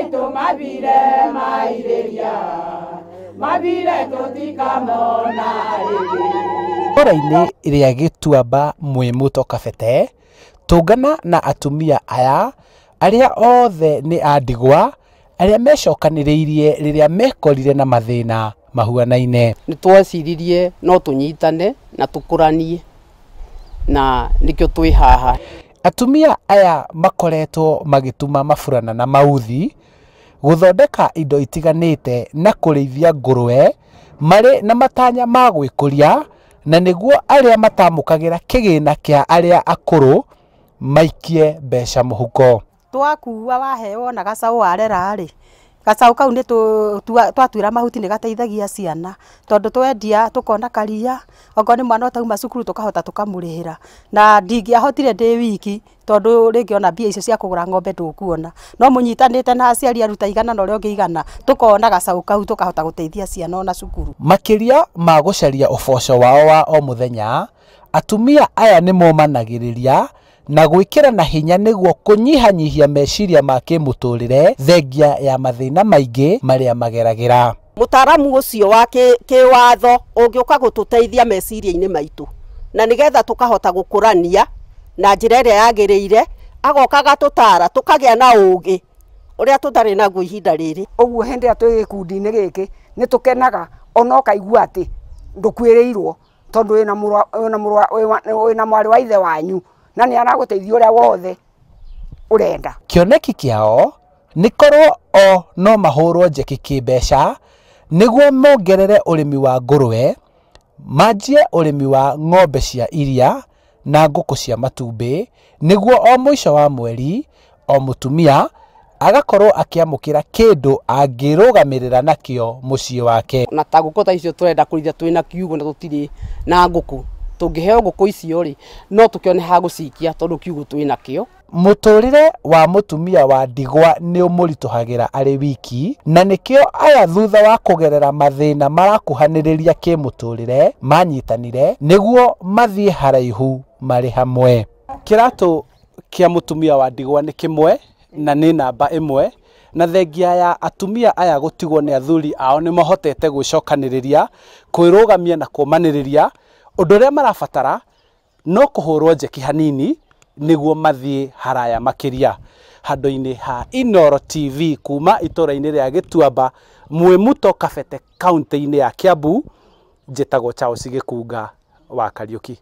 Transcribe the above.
Aitũ mathire mairĩria mathire tũtikamona rĩngĩ. Itũũra-inĩ rĩa Gĩtuamba Mwĩmũto Kabete, tũngana na atumia aya arĩa othe nĩ a ndigwa arĩa mecokanĩrĩirie rĩrĩa mekorire na mathĩna mahuanaine. Nĩ tweciririe no tũnyitane na tũkũranie na nĩkĩo twĩ haha. Atumia aya makoretwo magĩtuma maburana na mauthi, gũthondeka indo itiganĩte na kũrĩithia ngũrwe marĩ na matanya ma gwĩkũria, na nĩguo arĩa matamũkagĩra kĩgĩna kĩa arĩa akũrũ maikie mbeca mũhuko. Twakua waheo na gacaũ warera rĩ, gacaũ kau nĩ twatuĩra mahuti nĩ gateithagia ciana tondũ twendia tũkona karia, okorwo nĩ mwana ũtauma cukuru tũkahota tũkamũrĩhĩra. Na ndingĩahotire ndĩ wiki tondũ rĩngĩ ona mbia icio cia kũgũra ng'ombe ndũkuona, no mũnyitanĩte na aciari aruta igana na ũrĩa ũngĩ igana, tũkona gacaũ kau tũkahota gũteithia ciana ona cukuru. Makĩria ma gũcaria ũboco wao wa o mũthenya, atumia aya nĩ momanagĩrĩria na gwĩkĩrana hinya nĩguo kũnyihanyihia meciria ma kĩmũtũrĩre thengia ya mathĩna maingĩ marĩa mageragĩra. Mũtaaramu ũcio wa kĩwatho ũngĩũka gũtũteithia meciria-inĩ maitũ na nĩgetha tũkahota gũkũrania na njĩra ĩrĩa yagĩrĩire, agoka agatũtara tũkagĩa na ũgĩ ũrĩa tũtarĩ naguo ihinda rĩrĩ. Ũguo hĩndĩ ĩrĩa twĩ gĩkundi-inĩ gĩkĩ nĩ tũkenaga ona ũkaigua atĩ ndũkuĩrĩirwo tondũ wĩna mwarĩ wa ithe wanyu na nĩ aragũteithia ũrĩa wothe ũrenda. Kĩoneki kĩao nĩ korwo o no mahũrwo njeki kĩmbeca nĩguo mongerere ũrĩmi wa ngũrwe, manjie ũrĩmi wa ng'ombe cia iria na ngũkũ cia matumbĩ, nĩguo o mũico wa mweri o mũtumia agakorwo akĩamũkĩra kĩndũ angĩrũgamĩrĩra nakĩo mũciĩ wake. Na ta ngũkũ ta icio tũrenda kũrĩithia twĩna kiugũ na tũtirĩ na ngũkũ, tũngĩheo ngũkũ icio rĩ no tũkĩone ha gũcikia tondũ kiugũ twĩna kĩo. Mũtũrĩre wa mũtumia wa ndigwa nĩ ũmũritũhagĩra arĩ wiki, na nĩkĩo aya thutha wa kũgerera mathĩna marakuhanĩrĩria kĩmũtũrĩre manyitanire nĩguo mathiĩ haraihu marĩ hamwe. Kĩratũ kĩa mũtumia wa ndigwa nĩ kĩmwe na nĩ namba ĩmwe, na thengia ya atumia aya gũtigwo nĩ athuri ao nĩ mahotete gwĩcokanĩrĩria, kwĩrũgamia na kũmanĩrĩria. Ũndũ ũrĩa marabatara no kũhũrwo njeki hanini nĩguo mathiĩ haraya makĩria. Handũ-inĩ ha Inooro TV kuma itũũra-inĩ rĩa Gĩtuamba Mwĩmũto Kabete kaunti-inĩ ya Kiambu, njĩtagwo Charles Gĩkunga wa Kariũki.